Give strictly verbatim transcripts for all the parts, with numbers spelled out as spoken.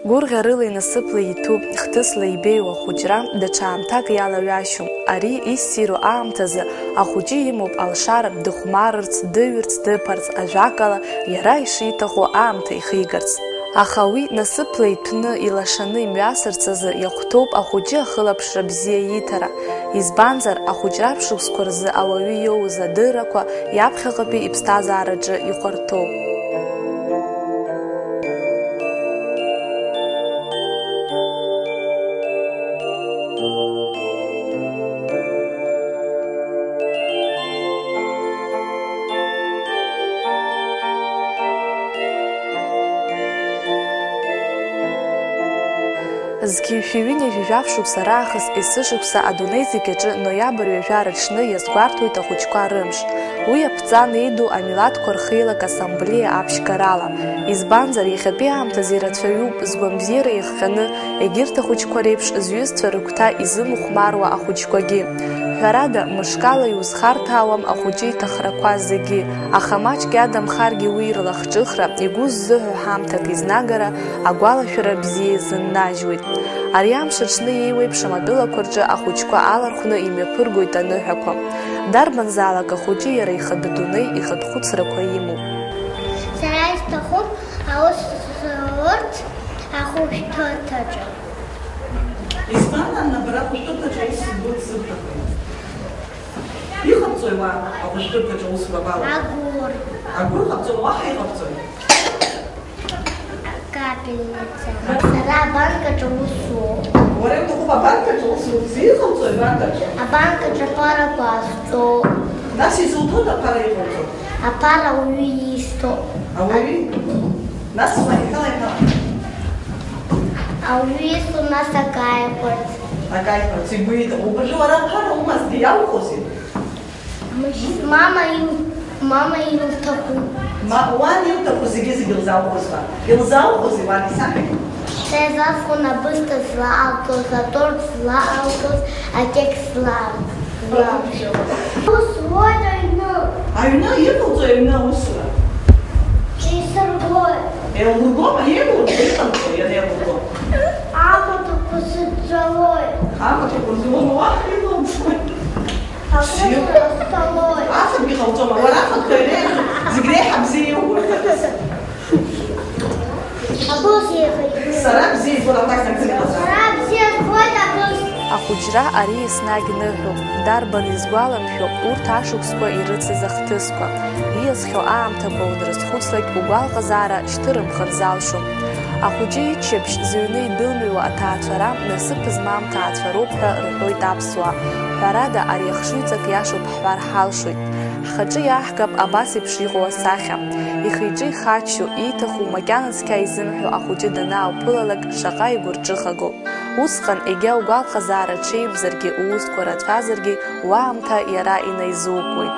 Гәырӷьарылеи насыԥлеи иҭәу, хҭысла ибеиоу ахәыҷра даҽа аамҭак иалаҩашьом. Ари иссиру аамҭазы ахәыҷы имоуп алшара дыхәмарырц, дыҩырц, дыԥарц, ажәакала, иара ишиҭаху аамҭа ихигарц. Аха уи насыԥла иҭәны, илашаны имҩасырц азы иахәҭоуп ахәыҷы ахылаԥшра бзиа иҭара. Избанзар, ахәыҷра аԥшықәсқәа рзы ауаҩы иоуз адыррақәа иаԥхьаҟатәи иԥсҭазаараҿы ихәарҭоуп. Зқьи шәи ҩынҩажәи жәаф шықәса раахыс есышықәса адунеи зегь аҿы ноиабр ҩажәа рыҽны иазгәарҭоит ахәыҷқәа рымш. Уи аԥҵа анеиду амилаҭқәа рхеилак ассамблеиа аԥшьгарала. Избанзар, иахьатәи аамҭазы ирацәаҩуп згәамбзиара иахҟьаны, егьырҭ ахәыҷқәа реиԥш, зҩызцәа рыгәҭа изымыхәмаруа ахәыҷқәагьы. Ҳәарада, мышкала иузхарҭәаауам ахәыҷы иҭахрақәа зегьы, аха маҷк иадамхаргьы уи ирлахҿыхра, игәы ззыҳәо ҳамҭак изнагара, агәалашәара бзиа изыннажьуеит. Ари амш аҽны еиуеиԥшым атәылақәа рҿы ахәыҷқәа алархәны имҩаԥыргоит аныҳәақәа. Дарбанзаалак ахәыҷы иара ихатә дунеи, ихатә хәыцрақәа имоуп. Сара исҭахуп аус зурц ахәышәтәырҭаҿы. Избан, нан, бара ахәышәтәырҭаҿы аус зуц зыбҭаху? Иҟабҵои уа ахәышәтәырҭаҿы аусура бала? Агәыр. Агәыр ҟабҵом, уаҳа иҟабҵои? Капельница. Сара абанкаҿы усоуп. Уара иуҭахуп абанкаҿы усура? Иҟауҵои абанкаҿы? Абанкаҿы аԥарақәа азҵоуп. Нас изуҭода аԥара иҟауҵо? Аԥара ауаҩы исҭо. Ауаҩы? Нас уа иҳәала, иҳәала. Ауаҩы исҭо, нас акаиҳәарц. Акаиҳәарц, игәы иҭаху. Убыржәы уара аԥара умазҭгьы иауҳәозеи? Мама ил-, мама илҭаху. Ма-, уан илҭаху зегьы-зегьы илзаухәозма? Илзаухәозеи уан исаҳәеи? Са изасҳәон абысҭа злаалҵоз, аторт злаалҵоз, акекс злаалҵоз. Ус уоит аҩны. Аҩны иҟауҵои аҩны аусура? Ҽеисыргоит. Еилургома, еилурго, иҟамҵо, ианеилурго? Амаҭәақәа сыӡәӡәалоит. Амаҭәақәа рзы уаҳа иҟамҵои? Афатә ҟасҵалоит. Афатәгьы ҟауҵома? Уара афатәқәа иреиӷьу зегь реиҳа бзиа иубоит. Абыс еиҳа ибоит. Сара бзиа избоит, абас акцент ҟасҵа. Сара бзиа збоит абыс. Ахәыҷра ари еснагь ныҳәоуп. Дарбан изгәаламшәо, урҭ ашықәсқәа ирыцыз ахҭысқәа. Ииасхьоу аамҭақәа унрызхәыцлак, угәалаҟазаара шьҭырымхыр залшом. Ахәыҷы иччаԥшь зыҩны идәылмҩуа аҭаацәара, насыԥ змам ҭаацәароуп ҳәа рҳәоит аԥсуаа. Ҳәарада, ари ахшыҩҵак иашоуп ҳҳәар ҳалшоит. Ҳхаҿы иааҳгап абас еиԥш иҟоу асахьа. Ихы-иҿы ихаччо, ииҭаху макьана цқьа изымҳәо ахәыҷы данаауԥылалак, шаҟа игәырҿыхагоу. Усҟан, егьа угәалаҟазаара ҽеимзаргьы, уусқәа рацәазаргьы, уаамҭа иара инаизукуеит.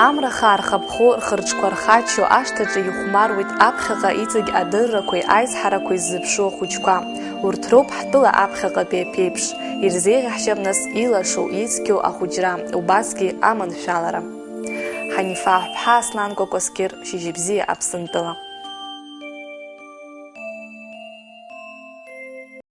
Амра хаа рхаԥхо, рхырҿқәа рхаччо, ашҭаҿы ихәмаруеит аԥхьаҟа иҵегь адыррақәеи аизҳарақәеи ззыԥшу ахәыҷқәа. Урҭ роуп ҳтәыла аԥхьаҟатәи аԥеиԥш. Ирзеиӷьаҳшьап, нас, илашоу, ицқьоу ахәыҷра, убасгьы аманшәалара. Ҳанифа Аҳәԥҳа, Аслан Кәакәасқьыр, Шьыжьбзиа, Аԥсынтәыла.